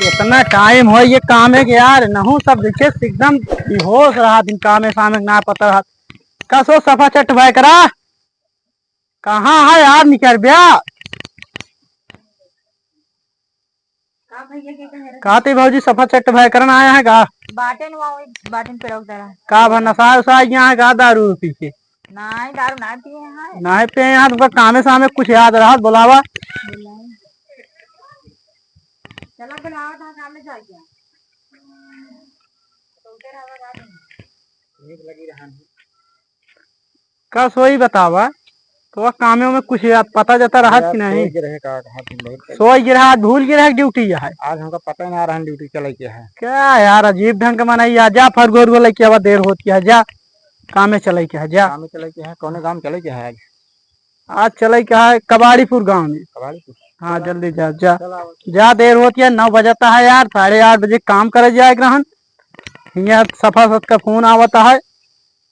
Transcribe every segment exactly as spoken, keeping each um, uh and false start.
इतना टाइम हो ये काम है कि यार, नहू सब देखे एकदम बेहोश रहा दिन, कामे सामे ना पता रहा। कसो सफा चट भाई करा, कहाँ है यार, निकर ब्या? का भैया के कहे रहे? का ते भौजी सफा चट भाई करन आया है का? बाटेन वहाँ, वही बाटेन पे रख दे रहा। का भा नशा उशा यहाँ है का, दारू पी के? नहीं, दारू ना पिए हैं। नहीं पिए यहाँ, तुमका कामे सामे कुछ याद रहा, बुलावा। बुलाओ। चला बुलावा, तो कामे जाए क्या? तो उधर आवा गाड़ी। नीक लगी रहा है। का सोई बतावा, तो वह कामे में कुछ या-, पता जता रहत अरे कि यार, नहीं? सोई गिरे है का, कहा तुम बहुत सोई गिरे, आज भूल गिरे है ड्यूटी है। आज हमका पता ना रहा ड्यूटी चले के है। क्या यार, अजीब ढंग का मनई, आ जा फरुआ उरुआ लेके आवा, देर होती है, जा कामे चले के है, जा। कामे चले के है, कौने गांव चले के है आज? आज चले के है कबाड़ीपुर गांव में। कबाड़ीपुर? हाँ, चला। जल्दी जा, जा। चला, आओ। जा, देर होती है, नौ बजता है यार, साढ़े आठ बजे काम करे जाए के रहन। हियाँ सफा सत का फोन आवता है।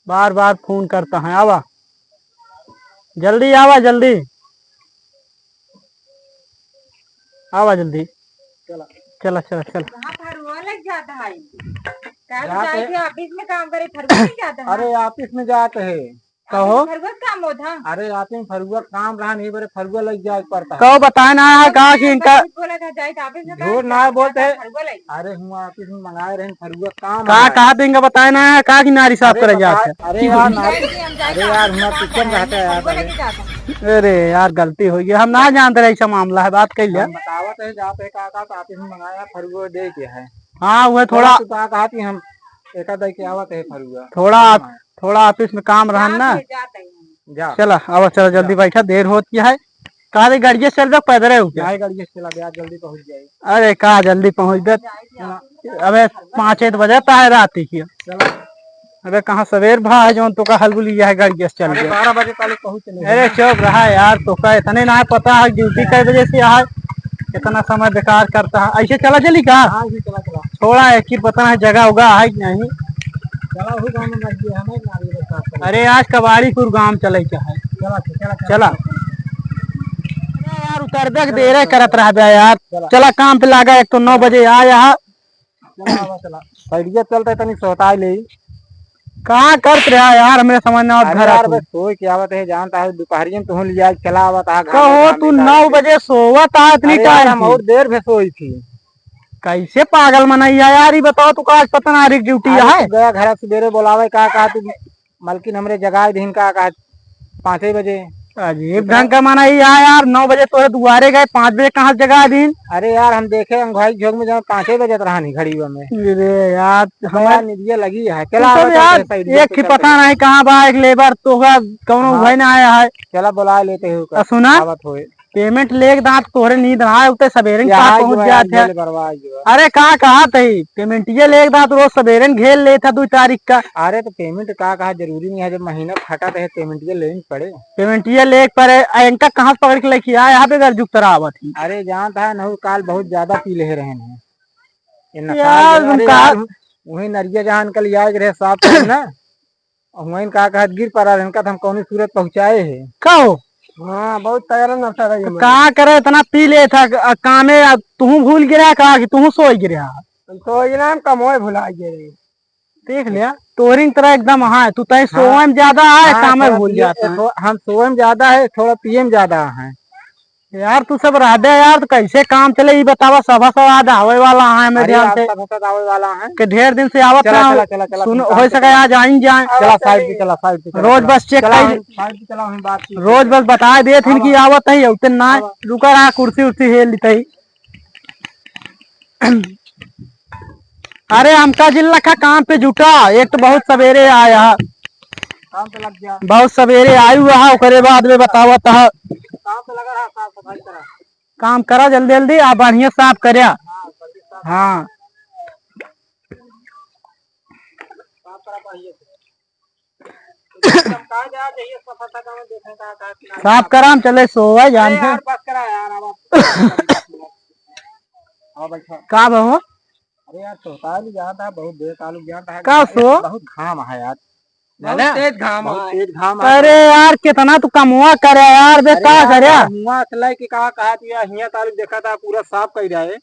बार बार फोन करता है, आवा, जल्दी आवा, जल्दी आवा, जल्दी। चला। चला, चला, चला। कहाँ फरुआ लग जाता है? का जाते जाए के ऑफिस में काम करे, फरुआ लग जाता है? अरे, ऑफिस में जाते हैं। कहो। ऑफिस में फरुआ काम होता? अरे, ऑफिस में फरुआ काम रहा नहीं, बरे फरुआ लग जाए पड़ता है। कहो, बताए ना है का कि इनका झूठ बोला था, जाए तो ऑफिस में झूठ काम ना बोलते हैं। फरुआ लग अरे, हुआ ऑफिस में मंगाए रहे, फरुआ काम का है। कहा तो इनका बताए ना है, का कि नारी साफ अरे करे बताए, जात है। अरे यार, नारी, अरे यार, हुआ किचन रहता है यार, अरे। अरे यार, गलती हो गई, हम ना जानते रहे ऐसा मामला है, बात कर लिया। हम बतावत है, जाते हैं, का, का, तो ऑफिस में मंगाया, फरुआ दे के है। हाँ, वो थोड़ा थोड़ा तू का कहा कि हम एका दे के आवत है फरुआ। थोड़ा, हाँ। थोड़ा ऑफिस में काम रहन ना। जा। चला, आवा, चला, जल्दी बैठा, देर होत की है। कहा रे, गाड़िया से चलबे, पैदल है क्या? नहीं, गाड़िया से चला, जल्दी पहुँच जाए। अरे, का जल्दी पहुँच बे? अबे, पाँच एक बजे ता है रात की। चला। अबे, कहाँ सवेर भा है, जौन तो का हलगुली है, गाड़िया से चल अरे, गया। बारह बजे पहले पहुँच चले। अरे, चुप रहा यार, तो का इतने ना पता है, ड्यूटी कै बजे से है, इतना समय बेकार करता है। ऐसे चला चली का? हाँ, ऐसे चला, चला। थोड़ा एक ही पता नहीं जगह होगा है कि नहीं। चला, वही गाँव में मर्जी है, हमें नारी के साथ चला। अरे, आज कबाड़ीपुर गांव चले के है। चला, चला, चला। चला। अरे यार, उतर दे, चला, देरे चला, करत चला। रह बे यार। चला। चला, काम पे लागा, एक तो नौ बजे आया है। चला, आवा, चला। साइडिया चलता है, तनी सोताई ले। कहाँ करत रहा यार, हमरे समझ ना आवत अरे घर यार, आके। बस सोई के आवत है, जानता है, दोपहरिया में तुहूँ लिया, चला आवत है, घामे, कहो, घामे तू का नौ होती। बजे सोवत आ, इतनी अरे यार, टाइम हम से। और देर में सोई थी। कैसे पागल मनई है यार, ये बताओ, तू का आज पता ना रे ड्यूटी अरे, है? तू गया घर सवेरे बोलावे, का कहा तू, मलकिन हमरे जगाए दीन, का कहा, पाँचे बजे। अजीब ढंग का मनई है यार, नौ बजे तोरे दुआरे गए, पाँच बजे कहाँ से जगाए दीन? अरे यार, हम देखे अंगुआई झोंक में जब पाँचे बजे रहनी घड़ी में। अरे यार, अबे हमार यार, निदिया लगी है। तू चला, सब आवा, यार, चला, साइड एक पे ही चल पता के। नहीं कहाँ बा, एक लेबर तो का कौनो हाँ। उहे ना आया है। चला, बुला लेते हैं ओका। आ, सुना? आवत होए। पेमेंट लेके दांत तोहरे नींद ना आए, उते सवेरे ही यहाँ पास पहुंच जो है, जात है। ये ले बरवा जो है। अरे, का कहा तही? पेमेंटिये लेके दांत रोज सवेरे ही घेर लेत है दो तारीख का। अरे, तो पेमेंट का कहा जरूरी नहीं है, जब महीना फटा तो है, पेमेंटिये लेने पड़े। पेमेंटिये लेके पड़े, आ, इनका कहाँ से पकड़ के लेके आए, यहाँ पे घर जुग तरावत ही। अरे, जानता है, नहु काल बहुत ज्यादा पी ले रहे हैं। ये नशा यार, जो, तुम अरे कहा यार, वही नरिया जहाँ इनका लिया के रहे साफ करे ना, और वहीं का कहत गिर पड़ा, इनका तो हम कौनी सूरत पहुँचाए है। का हो? हाँ, बहुत तगड़ा नशा रही तो हमारे। का करे, इतना पी ले था, क-, कामे, आ, तुहूँ भूल गिरा का कि तुहूँ सोई गिरा? हम सोई गिरा, हम कमोए भुला गए रहे। देख लिया, तोहरी तरह एकदम हाँ, तू तय हाँ। सोए में ज्यादा है, हाँ, कामे थोड़ा भूल पिए, जाता है। थो-, हम सोए में ज्यादा है, थोड़ा पिए में ज्यादा है। यार, तू सब रहबे यार, तो कैसे काम चले, ई बतावा, सभा सवाद आवे वाला है, हमें अरे, ध्यान आज से। सभा सवाद आवे वाला है। के ढेर दिन से आवत चला, ना, चला, चला, चला, सुन, तुम काम हो पे सके चला। आज आइन जाए। चला, साइड पे चला, साइड पे चला, रोज चला। बस चेक चला, करी। हम साइड पे चला, हम बात की चला। रोज बस बताए देत हिन कि आवा। आवत है, उतने ना आवा। रुका रहा, कुर्सी उर्सी हेल लेते ही। अरे, हमका जिन लखा काम पे जुटा, एक तो बहुत सवेरे आया। काम पे लग गया। बहुत सवेरे आयु हुआ है, ओकरे बाद में बतावत है। काम पे लगा रहा, साफ सफाई करा। काम करा जल्दी जल्दी, आ बढ़िया साफ करया। हाँ, जल्दी साफ हाँ। साफ करा बढ़िया से। साफ कराम चले सोवा जान अरे से। यार, बस करा यार, अब आप हाँ, बैठा। का बहो? अरे यार, सोता है, नहीं जानता है, बहुत देर कालू जानता है। का सो? बहुत घाम है यार। बहुत जाना? तेज घाम बहुत है। तेज घाम है। अरे यार, कितना तू कमवा करे यार, बे, अरे का यार, करे? हुआ असला है कि का कहा तू यार, हिया तालुक देखा था, पूरा साफ कर रहा है।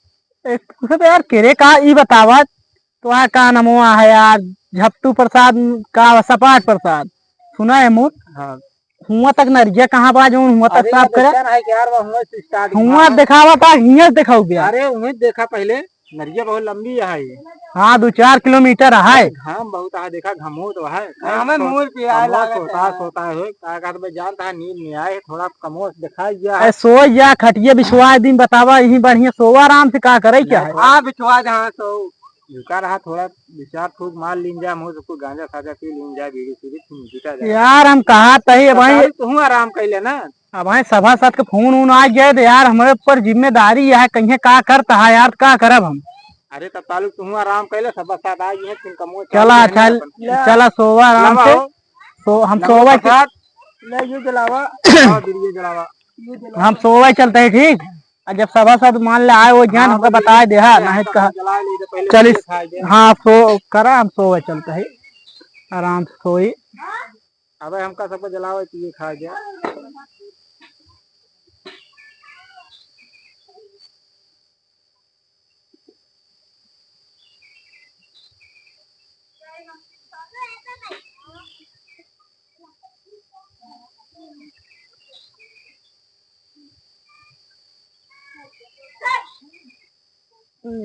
ए, पूछे तो यार, केरे का ई बतावा, तो आ का नमवा है यार, झपटू प्रसाद का सपाट प्रसाद, सुना है मोर? हाँ। हुआं तक नरिया कहाँ बा, जौन हुआं तक अरे साफ यार, करे? देखा ना है कि यार, वह हुआं से start हुआं हुआ है। देखावा था, हियां से देखाऊ बे यार। अरे, उहें देखा पहले, नरिया बहुत लंबी है ये। हाँ, दो चार किलोमीटर है। अरे, घाम बहुत है, देखा, घमोत है। हाँ, हमें कमोस, मोर पिया कमोस लागत होता है, है। सोता है, का कहत बे, जानता है, नींद नहीं आए, थोड़ा कमोस दिखाई गया है। अरे, सो जा, खटिया बिछवा दिन बतावा, यहीं बढ़िया सोवा आराम से, का करे क्या है? हाँ, बिछवा दे, हाँ, सो। झुका रहा, थोड़ा विचार फूक मार लीन जाए, मुँह से कोई गांजा साजा पी लीन जाए, बीड़ी सीड़ी, फिर जुटा जाए। यार, हम कहा तही तो भाई। ताऊ, तू आराम कर ले ना। अब भाई, सभासद के फोन उन आ गए तो यार, हमारे ऊपर जिम्मेदारी है, कहीं का करता है यार, का करब हम? अरे, तब तालुक तू आराम कर ले, सभासद आ गए, फिर कमो चला, चालू है अच्छा, ना अपन। चला, सोवा आराम लावा से। हो। सो, हम लावा सोवा प्रसाद। ले, ये जलावा। हाँ, बीड़ी ये जलावा। हम सोवा चलते हैं, ठीक? और जब सभासद मान ले आए, वो ज्ञान हाँ, हमको बताए दे, हाँ, अरे, नहीं हम तो कहा। जला ले, तो पहले चलिस, ये खाए दे। हाँ, सो करा, हम सोवा चलते हैं, आराम से सोई। अबे हमका सबको जलावे, पिए, खाए दे।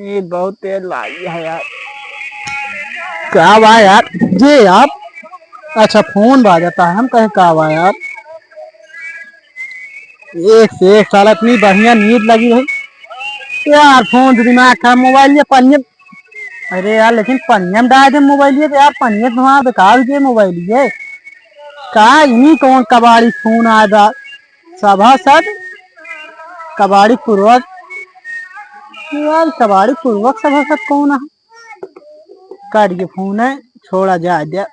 ये बहुत तेज लागी है यार। का बा यार? जे यार, अच्छा, फोन बाजता है, हम कहे का बा यार? एक से एक साला इतनी बढ़िया नींद लगी है यार। फोन से दिमाग खराब, मोबाइल ये पनिया। अरे यार, लेकिन पनिया में डाल दे मोबाइल ये तो यार, पनिया तो वहाँ बेकार हो गया मोबाइल ये। का इन्हीं कौन कबाड़ी फोन आया था? सभासद, कबाड़ी पूर्वक। यार, कबाड़ी पूर्वक सभासद कौन है? काट के फोन है, छोड़ा जाए दे।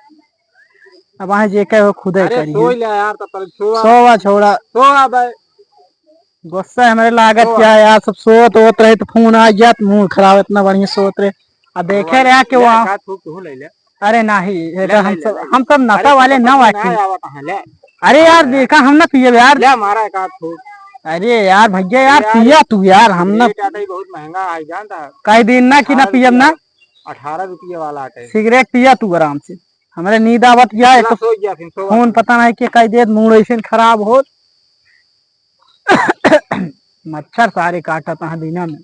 अब आए जे कहे हो खुदे अरे, करिए। सोई ले यार, तब तक सोवा। सोवा, छोड़ा। सोवा बे। गुस्सा हमरे लागत सोवा। क्या है यार, सब सोत होत रहे तो फोन आ गया, तो मूड खराब, इतना बढ़िया सोत रहे। अब देखे सोवा रहा ले, कि ले, वहाँ का थूक तू ले ले। अरे नहीं, ये ले, तो ले, हम ले, सब, ले। हम सब नशा अरे, वाले तू ना पसंद वाकिफ। ना आवत है, ले। अरे यार, अरे। देखा, हम ना पिए यार। ले, हमारा एक आध फूट। अरे यार, भैया यार, यार, पिया तू यार, हम ना। सिगरेट आटा ही बहुत महंगा है, जानता है? कई दिन ना कि ना अठारह पियब ना। रुपया, अठारह रुपये वाला आटा है। सिगरेट पिया तू आराम से, हमरे नींद आवत गया है, चला, तो सो गया, फिर सो फोन। पता नहीं के कई देत, मूड ऐसे खराब होत। मच्छर सारे काटत हैं दिना में।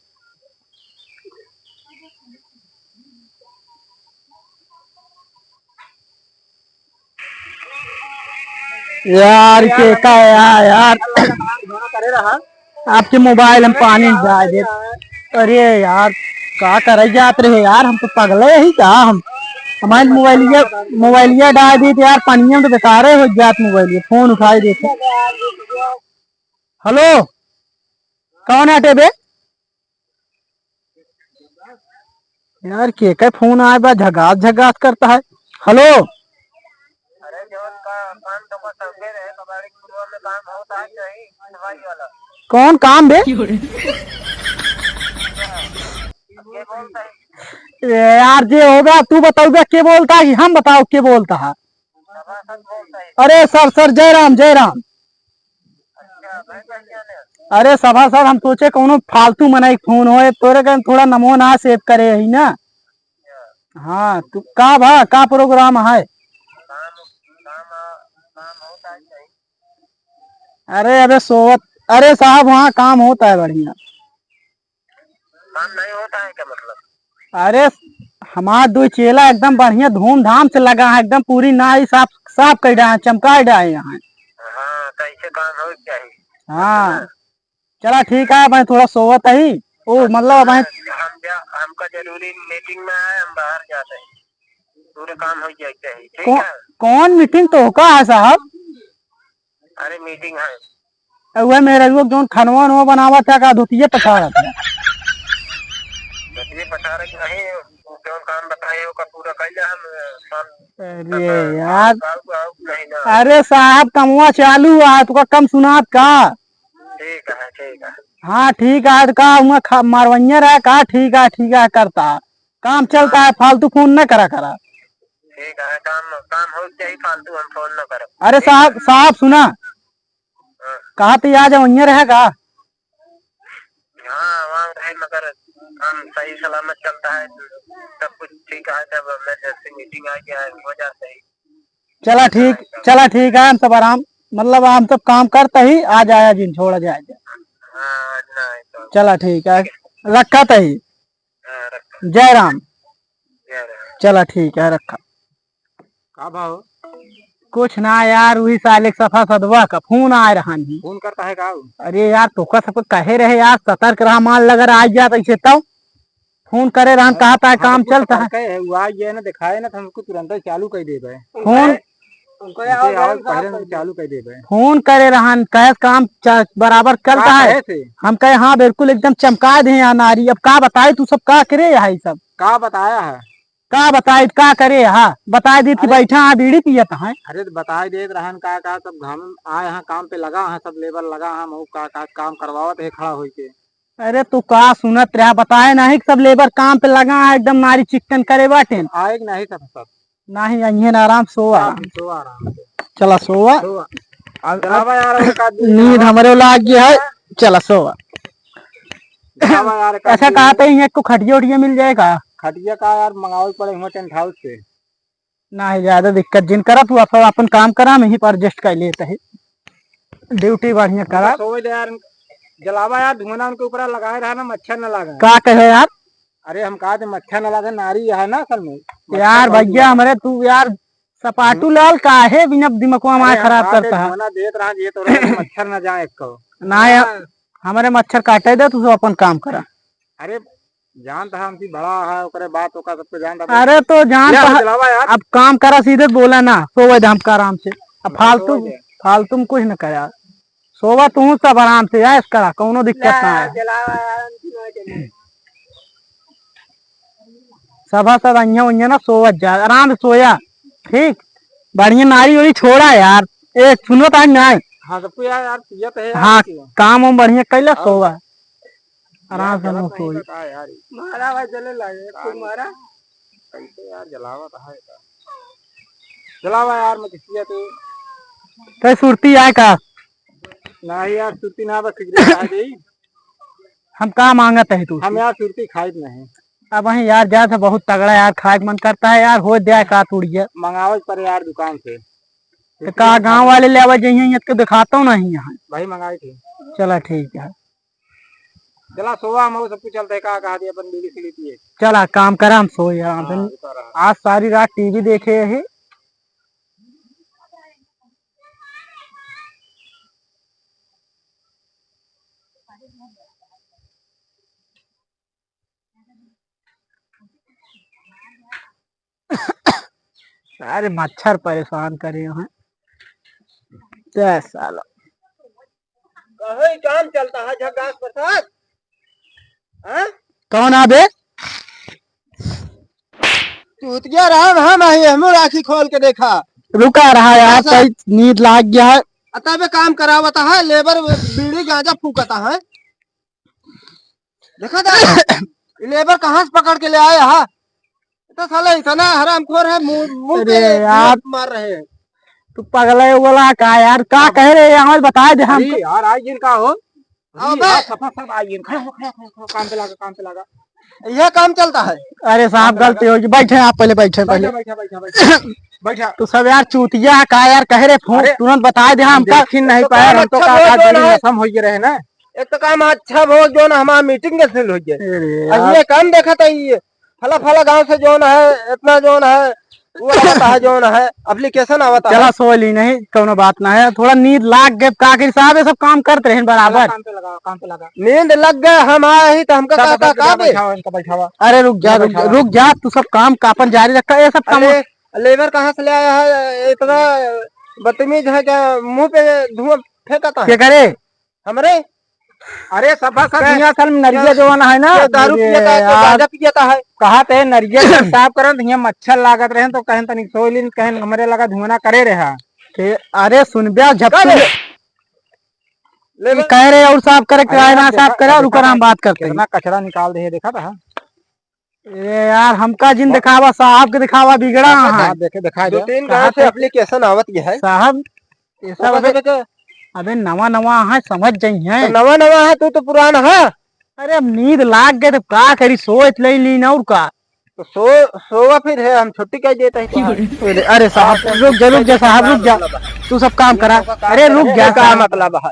यार, के का यार, यार। आपके मोबाइल हम पानी में डाल दे। अरे यार, का करे जात रहे यार, हम तो पगले ही का हम। हमारे मोबाइलिया, मोबाइलिया डाल दी तो यार, पानिया में तो बेकारे हो जात मोबाइलिया, फोन उठाई देते। हेलो, कौन आटे बे? यार, के का फोन आए बा, झगास झगास करता है। हेलो। अरे, जवन का काम तो को संगे रहे, कबाड़ी कुलवा में काम होता है कि नहीं, सफाई वाला? कौन काम बे? के बोलता है? ए यार, जे होगा तू बताओ बे, के बोलता है कि हम बताओ के बोलता है? सभासद बोलता है। अरे सर, सर, जय राम, जय राम। अरे सभासद, हम सोचे कौनो फालतू मनई के फोन होए, तोरे के थोड़ा नमो ना सेव करे ही ना। हाँ, तू का भा, का प्रोग्राम है? अरे अबे सोवत, अरे साहब, वहाँ काम होता है बढ़िया। काम नहीं होता है क्या मतलब? अरे, हमार दो चेला एकदम बढ़िया धूमधाम से लगा है, एकदम पूरी नाई साफ, साफ कर डाए हैं, चमका डाए हैं। हाँ, तो ऐसे काम हो चाहिए। हाँ। चला ठीक है, मैं थोड़ा सोवत ही। ओ, अच्छा, मतलब, मैं हम जा, हमका जरूरी मीटिंग में आए, हम बाहर जाते हैं। पूरे काम हो जाए चाहिए, ठीक कौ-, है? कौन मीटिंग तो का है साहब? अरे मीटिंग है। ए, उहे मेहररुआ जौन खनवा वनवा बनावत है का धोतिये पसारत है? धोतिये पसारत नहीं, जौन काम बताए ओका पूरा कर ले हम, काम अरे यार। आऊ, आऊ, आऊ नहीं ना। अरे साहब कमवा चालू है, तुका कम सुनात का? ठीक है, ठीक है। हाँ ठीक है, तो का हुआ खा-, मारवैया रहा का? ठीक है, ठीक है करता। काम चलता है, फालतू फोन न करा करा। ठीक है, काम, काम हो जाई, फालतू हम फोन न करब। अरे ठीक साहब, है। साहब सुना। हाँ। कहा तो आज वहीं रहे का? हाँ, वहाँ रहे मगर हम सही सलामत चलता है, सब कुछ ठीक है। जब इमरजेंसी मीटिंग आ गया है, हो जाता है। चला ठीक, चला ठीक है, हम सब आराम, मतलब हम सब काम करता ही, आज आया जिन, छोड़ा जाए। हाँ, आज ना आए तो। चला ठीक है, रखा तही। हाँ, रखा। जय राम। जय राम। चला ठीक है, रखा। का भाव? कुछ ना यार, वही साले के सफा सदवा का फोन आए रहन ही। फोन करता है का उ? अरे यार, तोका सबको कहे रहे यार, सतर्क रहा, मान लगर आ गया तो इसे तब फोन करे रहन, हाँ, कहा था हाँ, काम तो चलता है। सतर्क है, वो आ गया ना, दिखाए ना, तो हमको तुरंत ही चालू कर देबे। फोन उनके आवत पहले से चालू कर देबे। फोन करे रहन, कहे काम चा-, बराबर चलता है। कहे से? हम कहे हाँ बिल्कुल एकदम चमका दे यहाँ नारी। अब का बताए तू सब का करे यहाँ ई सब? का बताया है? का बताई, का करे? हाँ, बताई देत कि अरे, बैठा हाँ, बीड़ी पियत हैं। अरे, तो बताई देत रहन का, का सब घाम आ यहाँ काम पे लगा है, सब लेबर लगा है, मऊ का, का काम करवावत है खड़ा होई के। अरे, तू का सुनत रहा, बताए नहीं कि सब लेबर काम पे लगा है, एकदम नारी चिकन करे बाटे। आए कि नहीं सब, सब? नहीं, अइहे ना, आराम सोवा। हाँ, सोवा आराम से। चला, सोवा। सोवा। अब, जलावा यार, और का नींद हमरे लाग गया है। चला, सोवा। जलावा यार, का अच्छा, कहा थे, यहाँ को खटिया उटिया मिल जाएगा? खटिया का यार, मंगावे पड़े हुआ टेंट हाउस से। नहीं, ज्यादा दिक्कत जिन करा, तू अपन, अपन काम करा, हम यहीं पर एडजस्ट कर लेते हैं। ड्यूटी बढ़िया करा। सोवे दे यार, जलावा यार, धुआं उनके ऊपर लगाए रहा ना, मच्छर ना लगा। का कहे यार? अरे, हम कहा थे मच्छर ना लगे, नारी है ना असल में। यार भैया, हमरे तू यार सपाटू हम्म। लाल काहे बिना दिमागवा हमारा अरे, हम खराब कहा थे करता है? धुआं देत रहा, ये तो रहे, मच्छर ना जाए एक को। ना यार, हाँ। हमरे मच्छर काटे दे, तू सब अपन काम करा। अरे, जानता है हमसे बड़ा है, ओकरे बात ओका सबके जानता है। अरे तो जानता है, जलावा यार। अब काम करा, सीधे बोला ना, सोवे दे हमका आराम से। अब हाँ, फालतू, सोवे दे। फालतू में कुछ न करा। सोवा तू सब आराम से, ऐश करा, कौनो दिक्कत ना ना, है। जलावा यार, हमसे ना जले। सभा सब अइया उइया ना सोवत जा, आराम से सोया, ठीक? बढ़िया नारी उरी छोड़ा यार। ए, सुनो तो आज ना। हाँ, सबको यार, यार, पियत है यार, हाँ, काम वाम बढ़िया कैला, सोवा। आराम से जलत नहीं सोई। का यार? मारा भाई, जले लागे, खूब मारा। कैसे यार जलावत है का? जलावा यार, मैं किसी तू। कई सुरती आए का? नहीं यार, सुरती ना, बस सिगरेट खा गई। हम का मांगत है तू? हम यार सुरती खाइत नहीं। अब वहीं यार जात है बहुत तगड़ा यार, खाए के मन करता है यार, हो जाए का तोड़िए। मंगावे पर यार दुकान से। तो का गांव वाले ले आवे जइहें, ये तो दिखाता हूँ नहीं यहाँ। भाई मंगाई थी। चला ठीक है। चला सोवा, हम सब कुछ चलते हैं, का कहा दिया अपन बीड़ी सीड़ी पिए। चला काम करा, हम सोए आराम से। हाँ, रुका रहा। आज सारी रात टीवी देखे है। सारे मच्छर परेशान करे हैं। जय साला। कहे काम चलता है झकास प्रसाद? हाँ? कौन आ बे? चूतिया राम हम आई, हमू राखी खोल के देखा। रुका रहा यार, अच्छा। सही नींद लाग गया है। अतः बे काम करावता है, लेबर बीड़ी गांजा फूकता है। देखा था? ये लेबर कहाँ से पकड़ के ले आए हा? तो साला इतना हरामखोर है, मुंह, मुंह अरे पे यार। मार रहे हैं। तू पगला है बोला का यार? का कह रहे हैं? हमें बताए दे हम अरे तो। यार, आई जिन का हो? अबे। यार, सफा, सफा आई जिन। खड़ा हो, खड़ा, खड़ा, खड़ा, काम पे लगा, काम पे लगा। यह काम चलता है। अरे साहब, गलती होगी। बैठे आप पहले, बैठे पहले। बैठा, बैठा, बैठा, बैठा। बैठा। तू सब यार चूतिया का यार कह रहे फोन अरे, तुरंत बताए दे हम हमका। देखी नहीं तो पाया, काम हम तो अच्छा का, बहुत का जोन है। नशम हो गए रहे ना। एक तो काम अच्छा भोग जोन हमार मीटिंग कैंसिल हो गए। अरे अब यार। ये काम देखा था, ये फला फला गांव से जोन है, इतना जोन है, वो आवता है जोन है, एप्लीकेशन आवता है। चला सोई ली नहीं, कौनो बात ना है, थोड़ा नींद लाग गए, का करी साहब, ये सब काम करते रहे बराबर। काम पे लगा, काम पे लगा। नींद लग गए, हम आए ही तो हमका चला, का, का, बैठ, का बैठ, बे? बैठावा, इनका बैठावा। अरे रुक जा, इनका रुक जा, बैठावा। रुक जा, तू सब काम का अपन जारी रखा, ये सब काम। अरे लेबर कहाँ से ले आया है, इतना बदतमीज है क्या, मुंह पे धुआं फेंकता है? क्या करे? हमरे? अरे सफा सब क्या? दुनिया असल में नरिया क्या? जोन है ना, क्या दारू अरे पियता है, क्या यार। गांजा पियता है? कहा थे नरिया जब साफ करन तो यहाँ मच्छर लागत रहे तो कहन तनिक सोई लीन, कहन हमरे लगा धुआं करे रहा। ते, अरे सुन बे, जब का तू बे? ले ये बे। कह रहे और साफ करे, अरे कहे ना यार, साफ देखा, करे और देखा ऊपर हम ना, बात करते हैं। कितना कचरा निकाल दे, देखा था? ए यार, हमका जिन दिखावा, साहब के दिखावा, बिगड़ा हाँ, है। देखे, दिखाई दो दे। तीन कहा गांव से थे एप्लीकेशन आवत ये है। साहब, ये तो सब बस अबे, देखे। अबे नवा नवा है, समझ जाई है। तो नवा नवा है, तू तो पुरान है। अरे अब नींद लाग गए तो का करी, सोच ले लीन और का। तो सो, सोवा फिर है, हम छुट्टी कह देता है तो। अरे, अरे साहब, रुक जा, रुक जा साहब, रुक जा। तू सब काम करा। अरे रुक जा का साहब। मतलब है?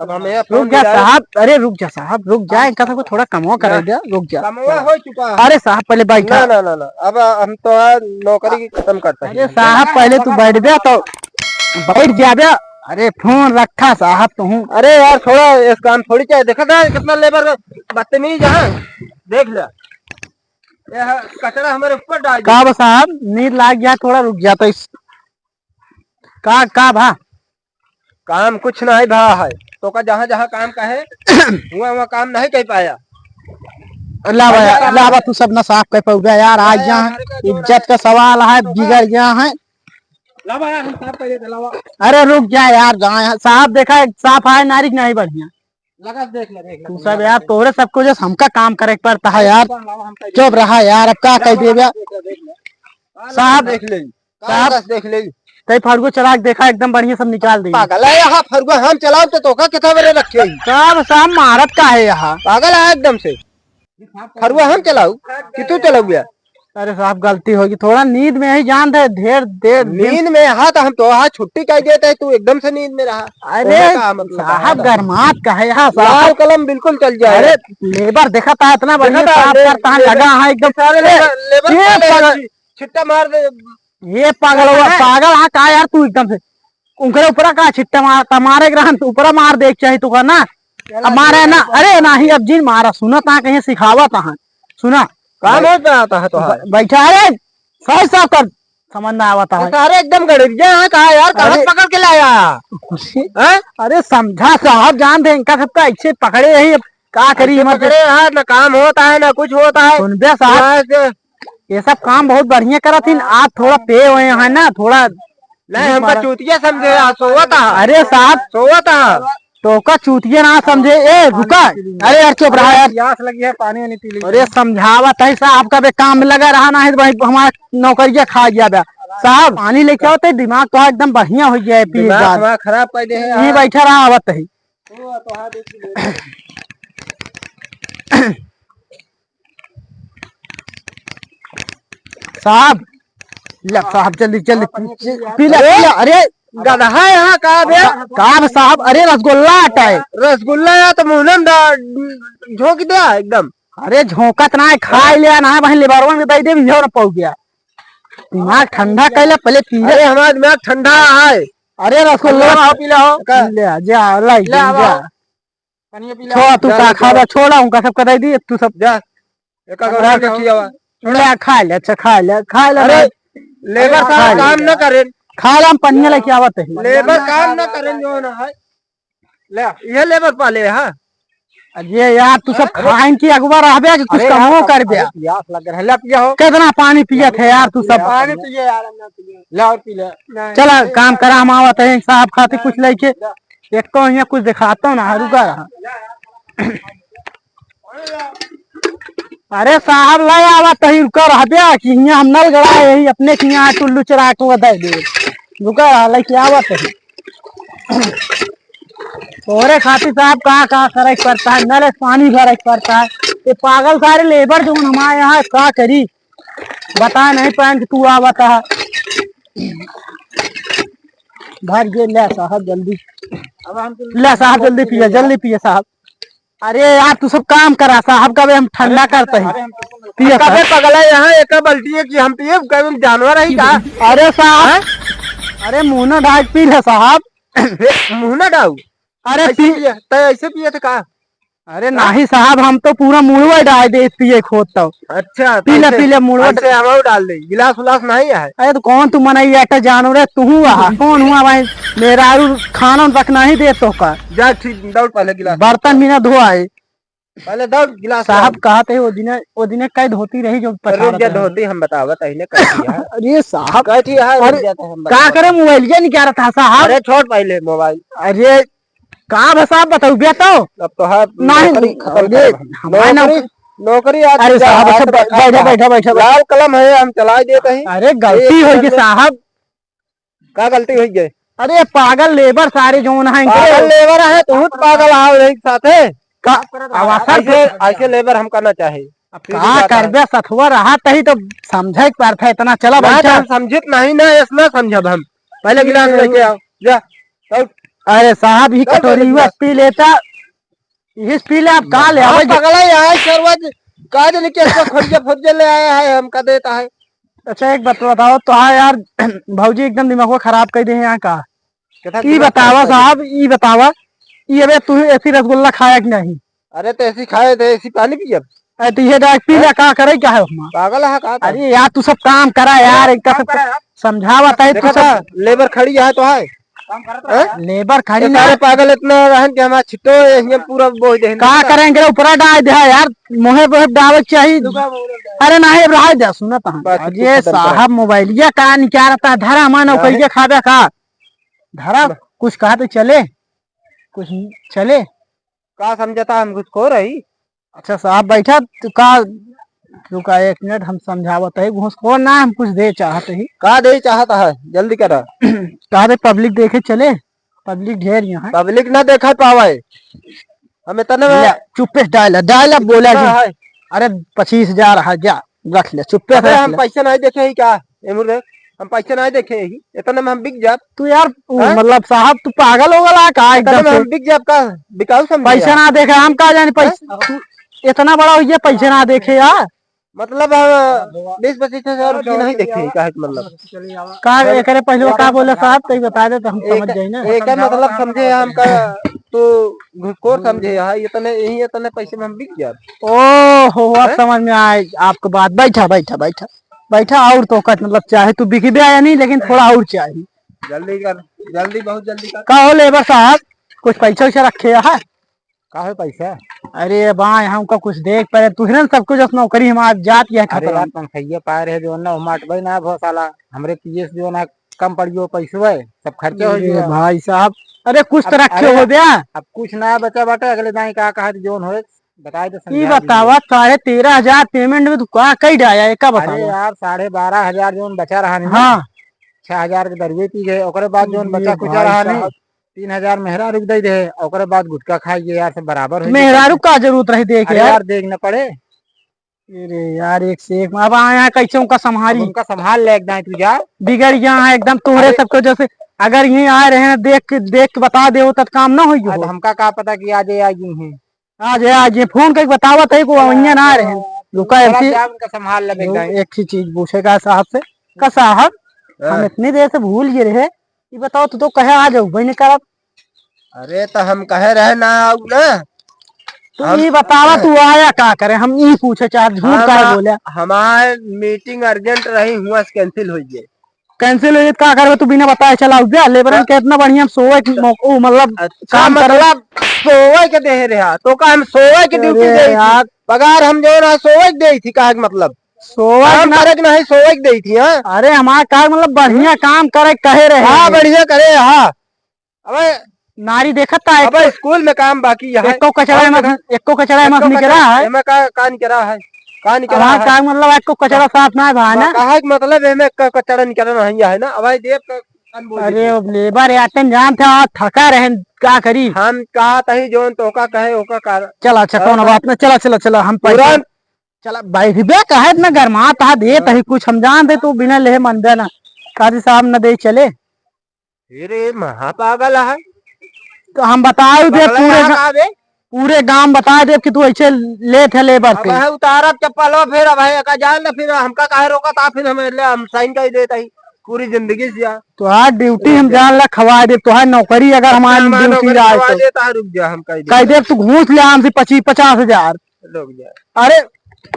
अब हमें रुक जा साहब, अरे रुक जा साहब, रुक जा, इनका सबको थोड़ा कमवा करे दे, रुक जा। कमवा हो चुका है। अरे साहब, पहले बैठा। ना, ना, ना, ना, अब हम तो आज नौकरी खत्म करते हैं। अरे साहब, पहले तू बैठ जा तो, बैठ जा बे। अरे फोन रखा साहब तू। अरे यार, थोड़ा इस काम थोड़ी चाहिए, देखा था कितना लेबर बदतमीज है, देख ले। यह कचरा हमारे ऊपर डाल दिया। का बा साहब, नींद लाग गया, थोड़ा रुक गया तो इस, का, का भा? काम कुछ नहीं भा है, तो का जहाँ जहाँ काम कहे, हुआ हुआ काम नहीं कर पाया। लावा यार, लावा, तू सब ना साफ कर पाऊगा यार, आज यहाँ इज्जत का सवाल है, बिगड़ गया है। लावा यार, हम साफ कर देते, लावा। अरे रुक जा यार, जहाँ यहाँ साफ देखा है, साफ है, नारिक नहीं बढ़िया। लगा देख ले, देख ले। तू सब यार, तोहरे सबको जो हमका काम करे के पड़ता है यार। चुप रहा यार, अब का कह देबे? देख ले, देख ले। साहब, देख ले। साहब, बस देख ले। तई फड़ुआ चला के देखा, एकदम बढ़िया सब निकाल दे। पागल है यहाँ, फड़ुआ हम चलाओ तो तोका कितना बड़े रखे ही। साहब, साहब मारत का है यहाँ? पागल है एकदम से। फड़ुआ हम चलाऊ कि तू चलाऊ यार? अरे साहब, गलती होगी, थोड़ा नींद में ही जान दे, ढेर देर दिन। नींद में? हाँ, तो हम तो हाँ छुट्टी कह देते हैं, तू एकदम से नींद में रहा। अरे ओहे का मतलब साहब, है? गरमात का है यहाँ साहब। लाल कलम बिल्कुल चल जाए। अरे लेबर देखा था, इतना बढ़िया देखा था, साफ ले-, करता है, लेबर, लगा है एकदम। सारे ए, लेबर, लेबर ये साले पागल, छिट्टा मार दे। ये पागल हुआ, है? पागल हाँ का यार तू एकदम से। उनकरे ऊपरा का छिट्टा मारता, मारे के रहन, ऊपरा मार दे के चाही तू का ना। अब मारे ना, अरे नाही, अब जिन मारा, सुनत हाँ, कहीं सिखावत हाँ, सुना। काम होत ना आता है तो हाँ। ब-, बैठा, अरे, सही साफ कर, समझ ना आवत है। सारे एकदम गड़रिया हैं, कहा यार, कहाँ अरे। पकड़ के लाया? हैं? अरे समझा साहब, जान दे, इनका सबका ऐसे पकड़े रही, अब का करी, ऐसे मत पकड़े रहा, ना काम होता है, ना कुछ होता है। सुन बे साहब, यहाँ से ये सब काम बहुत बढ़िया करत हिन, आज थोड़ा पे हुए हैं ना, थोड़ा नहीं, हमका मारा। चूतिया समझे, आज सोवत हा। अरे साहब, सोवत हा। तोका चूतिया ना समझे, ए रुका। अरे यार चुप रहा यार। प्यास लगी है, पानी वानी पी ली। अरे समझावत है साहब, कबे काम में लगा रहा ना है तो भाई हमारा नौकरिया खा गया बा। साहब पानी लेके आओ तो दिमाग तो एकदम बढ़िया हो गया है, पी दिमाग बाद। हमारा खराब कर दे है ये यार। बैठा रहा आवत है। साहब, ले साहब, जल्दी, जल्दी, पी ले, पी ले। अरे, गधा यहाँ का बे? का बे साहब? अरे, रसगुल्ला आटा है। रसगुल्ला या तो मुँह में डा-, झोंक दे एकदम। अरे, झोंकत ना है, खाई ले ना है, वहीं लेबरवन के दे दे, इहो ना पाऊ गया। दिमाग ठंडा कर ले, पहले पी ले। अरे, हमारा दिमाग ठंडा है। अरे, रसगुल्ला पी ले हो। पी ले, जा, लाई, ले, जा। पानी पी ले। छोड़ा, तू जा, का जा, खाबा, जा। छोड़ा, उनका सबका दे दी, तू सब। जा, एक अगर खा ले, खियावा। छोड़ा। ले, खा ले, अच्छा, खा ले, खा ले अरे, भाई। लेबर खा साहब ले। काम न करें। खा ले, हम पनिया लेके आवत है। लेबर काम न करें जो ना है। ले, ये लेबर पाले, हाँ। अरे यार, तू सब अरे, खाइन की अगुआ रहबे कि कुछ अरे यार, कमो करबे? अरे, प्यास लग रहा है, ले पिया हो। कितना पानी पियत है यार, तू सब? पानी पिए यार, हम ना पिए। ले और पी ले। नहीं, चला, नहीं, काम करा, हम आवत है, साहब खातिर कुछ लेके। ले। एक तो यहाँ कुछ दिखाता हूँ ना, रुका रहा। अरे साहब, ले आवा तही, रुका रहबे कि हियाँ हम नल गड़ा है, यही अपने के यहाँ टुल्लू चरा के वो दे दे। रुका रहा, लेके आवा तही। तोरे खातिर साहब कहाँ कहाँ करे के पड़ता है, नल से पानी भरे के पड़ता है। ये पागल सारे लेबर जो हमारे यहाँ का करी, बता नहीं पाएंगे, तू आवत है। भर ये ले साहब जल्दी। अब हम तो ले साहब जल्दी पिए, जल्दी पिए साहब। अरे यार, तू सब काम करा साहब, कबे हम ठंडा करते ही। अरे हम तो पिए कबे साहब। पगला यहाँ एक बाल्टी है कि हम पिए, कबे हम जानवर है का? अरे साहब, हैं? अरे मुँह ना ढाक पी ले साहब। मुँह ना डाऊ। अरे ऐसे पी- पिए, तै ऐसे पिए थे का? अरे हाँ? नहीं साहब, हम तो पूरा मुड़वा डाल दे पिए खोद तो। अच्छा, पी ले, ऐसे, पी ले, मुड़वा ऐसे हम और डाल दे, गिलास उलास नहीं है। अरे तो कौन तू मनई, एक जानवर है, तू हुआ है, कौन हुआ भाई? मेहरारू खाना रखना ही दे तो का। जा ठीक, दौड़ पहले गिलास। बर्तन भी ना धोआ है। पहले दौड़ गिलास साहब ला। कहा थे वो दिने, वो दिने कई धोती रही जो पसारा रुक जा, था। धोती हम बतावत है, ने कह दिया। अरे साहब, कह दिया है, अरे रुक जा, तो हम का बतावत करे, है। मोबाइल क्या निकाल रहा था साहब? अरे छोड़ पहले मोबाइल। अरे का बा साहब, बताऊ बे तो। अब तो है नहीं, नौकरी खत्म अरे, करब हम। हमारे नौकरी, नौकरी, नौकरी आज अरे जा, साहब, हाथ अच्छा, बै-, बैठा, बैठा, बैठा, बैठा। लाल कलम है, हम चलाई देत ही। अरे गलती एक हो गई नंबर। साहब। का गलती हो गई? अरे पागल लेबर सारे जोन हैं इनके। पागल लेबर है, तू तो पागल आओ एक साथे। का अवसर ऐसे, दे। ऐसे लेबर हमका ना चाहे। अब का करबे, सथुआ रहा तही तो समझे के पड़त है इतना। चला ना, बैठा। तो हम समझित नहीं ना, ऐसना समझब हम। पहले गिलास लेके आओ, जा। अरे साहब, ही कटोरी हुआ पी लेता। इस पी ले, आप का ले आवे? पगला यहाँ है सरवा, का जाने कैसे खोज के खोज ले आया है, हमका देता है। अच्छा, एक बात बताओ तो, हाँ यार, भौजी एकदम दिमागवा खराब कर दे हैं यहाँ का। ई बतावा साहब, ई बतावा, ई अबे तू ऐसी रसगुल्ला खाया कि नहीं? अरे तो ऐसी खाए थे, ऐसी पानी पियब। अरे तो ये डाक पी ले, का करे, क्या है उसमें? पागल है का? अरे यार, तू सब काम करा यार, इनका सब समझावा तही, तू सब लेबर खड़ी है तो है। लेबर खड़ी ना। सारे पागल इतना रहन कि हमारा छिट्टो ये पूरा बोझ दे। का करेंगे, ऊपरा डाल दे यार, मोहे पे डाले के चाहिए। अरे नहीं, अब रहा दे, सुना तो। अरे साहब, मोबाइलिया का निकालता है, धरा हमारा नौकरिया खाबे का? धरा, कुछ कहा तो चले, कुछ चले। का समझता हम कुछ को रही? अच्छा साहब, बैठा, तू का, तू का, एक मिनट, हम समझावत है, घूस को ना, हम कुछ दे चाहत ही। का दे चाहत है, जल्दी करा। का दे, पब्लिक देखे चले, पब्लिक ढेर यहाँ है। पब्लिक ना देखा पावे, हम इतने में ले, चुप्पे से डायला, डायला बोला जी। अरे पच्चीस हजार है, जा रख ले, चुप्पे से रख ले। पैसा नहीं देखे ही का? ए मुर्दे, हम पैसा ना देखे ही, इतने में हम बिक जाब। तू यार, उ, हाँ? मतलब साहब, तू पागल हो गला का? इतने एकदम में से हम बिक जाब का? बिकाऊ समझे पैसा यार? ना देखे, हम का जाने पैसा, हाँ? तू इतना बड़ा हो गया, पैसा ना देखे यार। मतलब, हाँ, बीस पच्चीस हजार रुपया नहीं देखे ही, काहे के मतलब? का एकरे पहले का बोले साहब, तो ही बता दे तो हम समझ जाए ना। एक मतलब समझे हम का, तू घुसखोर समझे है, इतने, यही इतने पैसे में हम बिक जाब। ओ हो, अब हैं? समझ में आए आपको बात। बैठा, बैठा, बैठा। बैठा, और तो का मतलब चाहे तू बिकबे या नहीं, लेकिन थोड़ा और चाही। जल्दी कर, जल्दी, बहुत जल्दी कर। का हो लेबर साहब, कुछ पैसा वैसा रखे है? का है पैसा? अरे बा, यहाँ का कुछ देख पड़े, तुहरन सब कुछ अपना नौकरी हमार जात यह अरे खतरा। यार, तनखैया पाए रहे जो ना, हम अटबै ना भो साला, हमरे पीएस जो ना कम पड़ियो पैसवे, सब खर्चा हो अरे गया। भाई साहब, अरे कुछ तो अब, रखे अरे हो बे। अब कुछ ना बचा बाटे, अगले दाई का कहा जोन होए, बताए तो ई समझा बतावा, दीजिए। साढ़े तेरह हजार पेमेंट में तू का कई डाया है, का अरे बतावा? यार, साढ़े बारह हजार जोन बचा रहा नहीं, हाँ। छह हजार के दरुए पी गए, ओकरे बाद जोन अरे बचा कुचा भाई रहा नहीं, साहब। तीन हजार मेहरारू के दे दे, ओकरे बाद गुटखा खाई गए यार, सब बराबर हो गए। मेहरारू का जरूरत रही देख अरे यार। यार, देख न पड़े। अरे यार, एक से एक। अब आ यहाँ कैसे उनका संभारी? अब उनका संभाल ले एकदम, तू जा। बिगड़ गया है एकदम तोहरे अरे सबके जैसे। अगर यहीं आए रहे हैं, देख के, देख के बता दे हो, तब काम ना होई हो। अब हमका का पता कि आज ये आ गई हैं। आज ये, आज ये फोन करके बतावत है, को हाँ, वहीं ना आ रहे हैं। तो रुका, चला ऐसी जा, उनका संभाल ले एकदम। एक ही चीज पूछे का साहब से, का साहब, हम हाँ। इतनी देर से भूल गए रहे, ये बताओ, तू तो कहे आ जाओ, भाई ने कहा। अरे, तो हम कहे रहे ना आऊ ना। तू हम ये बतावा, हाँ। तू आया का करे? हम ये पूछे चाहत, झूठ हम काहे आ-, बोले? हमार मीटिंग अर्जेंट रही, हुआ से कैंसिल हो गए। कैंसिल हो गए, का करबे तू बिना बताए चला आउबे? लेबरन हाँ। के इतना बढ़िया हम सोवे के मौका, मतलब अच्छा, काम करे। मतलब सोवे के दे रहा, तो का हम सोवे के अरे ड्यूटी दे यार। पगार हम जो ना सोवे के दे थी, का मतलब? सोवे काम ना। करे के नहीं, सोवे के दे थी, हाँ? अरे हमार का मतलब बढ़िया हाँ? काम करे कहे रहे हाँ, हैं। बढ़िया करे, हाँ। अबे नारी देखत ता अबे एको, स्कूल में काम बाकी है। एको कचरा और में देखा, मत, एको कचरा में एको मत निकरा कचरा, है। एमे का, का निकरा है? का निकरा हमार है? का मतलब एको कचरा का, साफ ना है भाई ना। का है कि मतलब एमे क-, कचरा निकरा नहीं है ना? अबे देव का कान बोल अरे देते। अब लेबर यार तन जान था, आज थका रहे, का करी? हम का तही जोन तोका कहे, ओका कर। चला, अच्छा, कौन बात ना, चला, चला, चला, हम पैसा तुरंत। चला, बैठबे कहे इतना गरमात है, दे हाँ। तही कुछ हम जान दे, तू बिना लेहे मनबे ना। काजी साहब न दे चले। अरे, महा पागल है। तो हम बताओ दे पागल पूरे है गा-, का बे? पूरे गांव बता दे कि तू ऐसे लेत है लेबर अब से। है उतारब चप्पल हो, फिर अब है का जान ना, फिर हमका काहे रोका था, फिर हम ले, हम साइन कर देता ही पूरी जिंदगी से यार। तो आज ड्यूटी हम रुक जा। जान ला खवा दे, तो है नौकरी अगर अच्छा, हमारी हमारी ड्यूटी नौकरी आए खवा तो। देता है, रुक जा, हम कह कह देता। दे तू घूस ले हमसे पच्चीस, पचास हजार। रुक जा। अरे,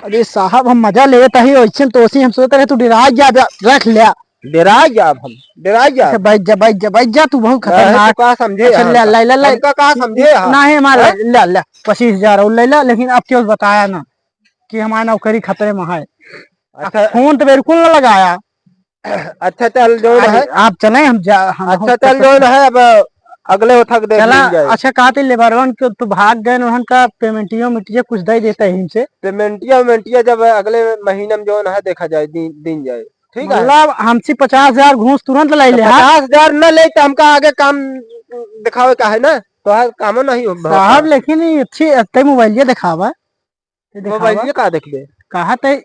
अरे साहब, हम मजा लेत ही, वैसे तो वैसे हम सोचते रहे, तू डरा जा, जा, रख ले। डरा जा, अब हम डरा जा। अच्छा, बैठ जा, बैठ जा, बैठ जा, तू बहुत नहीं, खतरनाक। तू का समझे अच्छा, यहाँ ले, का? ले, ले, ले। हमका का समझे यहाँ? नहीं, हमारा हैं? ले, ले, पच्चीस हजार और ले ले, लेकिन अब क्यों बताया ना कि हमारा नौकरी खतरे में है। अच्छा। फोन तो बिल्कुल ना लगाया। अच्छा, चल, जौन अरे, है। आप चले, हम जा, हम अच्छा, चल, जौन है, अब अगले उठक देख चला, लीन जाए। अच्छा, कहते लेबरवन के तो भाग गए, उन्हन का पेमेंटियो, मेमेंटियो कुछ दे देता है इनसे। पेमेंटिया, वेमेंटिया जब अगले महीने में जौन है, देखा जाए, दी-, दीन जाए, ठीक है? मतलब, हमसे पचास हजार घूस तुरंत ले तो ले, हाँ? पचास हजार न ले, तो हमका आगे काम दिखावे का है ना? तोहार कामो नहीं हो, साहब, लेकिन ये अच्छी, अच्छे मोबाइल ये दिखावा। ये दिखावा। मोबाइल ये का देखबे? कहा ते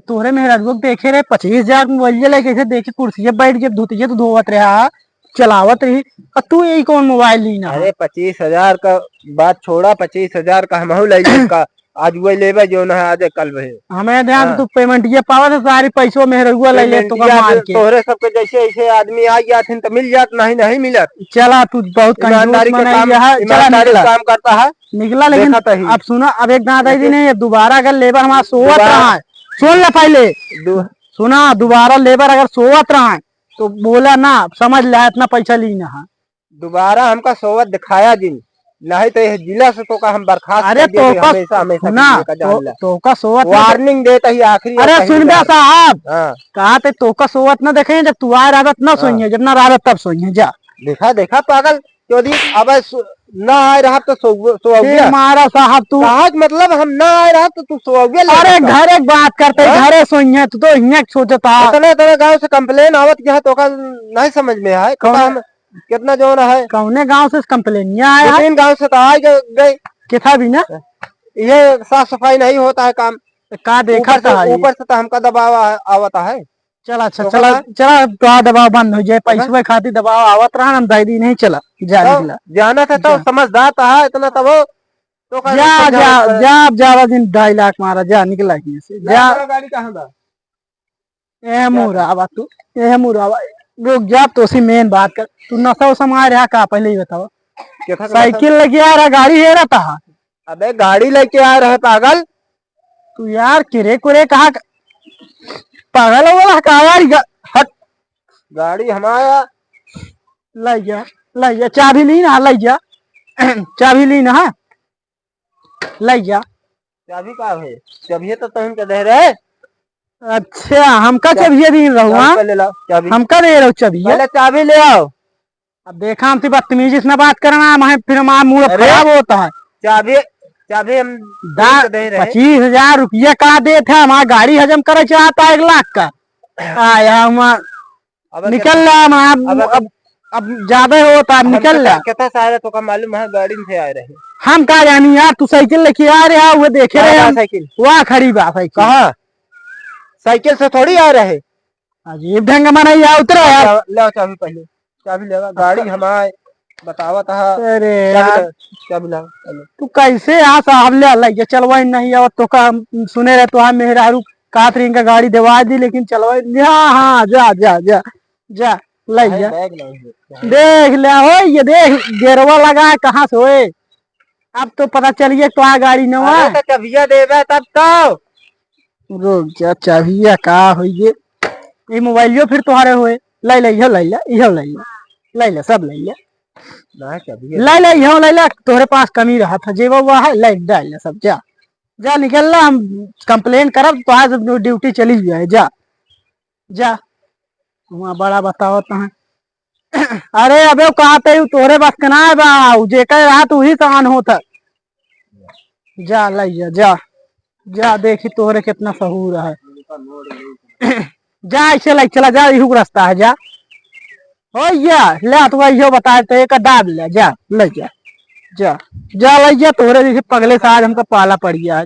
तोहरे मेहरारुआ के देखे रहे, पच्चीस हजार मोबाइल लेके ऐसे देखे कुर्सी पे बैठ के धोती तो धोवत रहा, चलावत रही। और तू यही कौन मोबाइल ली ना? अरे, पच्चीस हजार का बात छोड़ा, पच्चीस हजार का हमहू ले लेब का? आज वही लेबे जो ना है, आज कल वही। हमें ध्यान हाँ। तू पेमेंट ये पावत है, सारी पैसों मेहरारुआ ले ले, तो का पेमेंटिया मार के। तोहरे सबके जैसे ऐसे आदमी आ जात हैं तो मिल जात, नहीं, नहीं मिलत। चला, तू बहुत कंजूस ईमानदारी के मनई काम, है, चला ईमानदारी निकला। काम करता है। निकला, लेकिन देखा तही। अब सुना, अब एक दादा जी लेकिन नहीं है, दोबारा अगर लेबर हमारा सोवत दोबारा रहा है, सुन ले पहले। दो- सुना, दोबारा लेबर अगर सोवत रहा है, तो बोला ना, समझ ले, इतना पैसा ली ना है। दोबारा हमका सोवत दिखाया जिन, नहीं तो यह जिला से तोका हम बर्खास्त अरे कर दिया तोका, हमेशा, हमेशा सुना, के लिए का जान तो, ले। तोका सोवत ना वार्निंग देता ही आखिरी अरे और सुन बे साहब, हाँ। कहा ते तोका सोवत ना देखे, जब तू आए रहबे ना हाँ। सोइहे, जब ना रहबे तब सोइहे, जा। देखा, देखा पागल, क्यों दी? अबे सो-, ना आए रहा तो सो, सो फिर गया। मारा साहब तू। कहा कि मतलब हम ना आए रहा तो तू सो गया अरे लड़का। घर एक बात करते, हाँ? घरे सोइहे, तू तो हियाँ सोचता। इतने, इतने गांव से कंप्लेन आवत क्या है, तोका नहीं समझ में आए? कौन? हम कितना जौन है? कौने गांव से कंप्लेनिया आया दो है? तीन गांव से तो आ गए, गए। किथा भी ना? ये साफ सफाई नहीं होता है काम। तो का देखा ऊपर से, था ये? ऊपर से तो हमका दबाव आ-, आवता है। चला, अच्छा, तो चला, का? चला, तो आ दबाव बंद हो जाए, हाँ? पैसवे खातिर दबाव आवत रहा, हम दे दी नहीं, चला, जा तो निकला। जाना था तो जा। समझदार था, इतना तब वो, तो का जा, समझा जा, होता है? जा, अब ज्यादा दिन ढाई लाख मारा, जा, निकला यहाँ से, जा, जा। चला, गाड़ी कहाँ बा? ए जा। मुरावा तू, ए मुरावा, रुक जा, तो सी मेन बात कर। तू नशा उशा मार रहा का, पहले ही बतावा। क्या था, साइकिल लेके आ रहा, गाड़ी हेरा था। अबे गाड़ी लेके आ रहा है पागल। तू यार किरे कुरे कहा क-, पागल हो गया का यार? ग-, हट। गाड़ी हमारा। ले जा, ले जा, चाबी ली ना, ले जा। चाबी ली ना, हाँ? ले जा। चाबी का है? चाबी तो तुम के दे रहे। अच्छा, हमका चाबी दे रहुआ? ले ला, चाबी। हमका दे रहो चाबी? पहले चाबी ले आओ। अब देखा, हमसे बदतमीजी से ना बात करना, हमारे फिर हमारा मूड खराब होता है। चाबी, चाबी हम दा-, तुमके दे रहे। पच्चीस हजार रुपया का देत है, हमारा गाड़ी हजम करे चाहता है एक लाख का। आया हम अब निकल ला, हम अब, अब, अब ज्यादा होता, अब हम निकल ला। कितना, कितना सारा तो का मालूम है, गाड़ी में से आ रहे। हम का जानी यार, तू साइकिल लेके आ रहे, वो देखे रहे हम। साइकिल? वहाँ खड़ी बा साइकिल। कहाँ? साइकिल से थोड़ी आ रहे। अजीब ढंग का मनई है, उतरा यार। ले, ले चाबी पहले, चाबी लेवा, गाड़ी हमार बतावत हा। अरे चाबी यार। ले, चाबी ला, चलो। तू कैसे यहाँ साहब ले आला, ये चलवाई नहीं आवत तो का, सुने रहे तो हाँ मेहरारू कहत रही इनका गाड़ी देवा दी, लेकिन चलवाई, हाँ, हाँ, जा, जा, जा, जा, ले भाई, जा। बैग नहीं है। देख ले, हो ये देख, गेरवा लगा है, कहाँ से होए? अब तो पता चलिए तो आ गाड़ी नवा। अरे तो चबिया देबे तब तो। रुक जा, चबिया का होइए? ये मोबाइलियो फिर तोहरे होए। ले ले, इहो ले ले, इहो ले ले। ले ले, सब ले ले। ना चबिया। ले ले, इहो ले ले, तोहरे पास कमी रहा था, जेबा हुआ है, ले डाल ले सब, जा। जा निकल ला, हम कंप्लेन करब, तोहार सब ड्यूटी चली जाए, जा। जा। वहाँ बड़ा बतावत हैं। अरे अबे, का ते उ तोहरे बस के ना बा, उ जेकर रहा तो उही समान होत है। जा लइया, जा, जा देखी तोहरे कितना सहूर है। जा ऐसे लइ चला, जा, इहू के रास्ता है, जा। हो या, ले तो वही बताए तो एक दाब ले, जा, ले जा, जा, जा लइया, तोहरे जैसे पगले से आज हमका पाला पड़ गया है।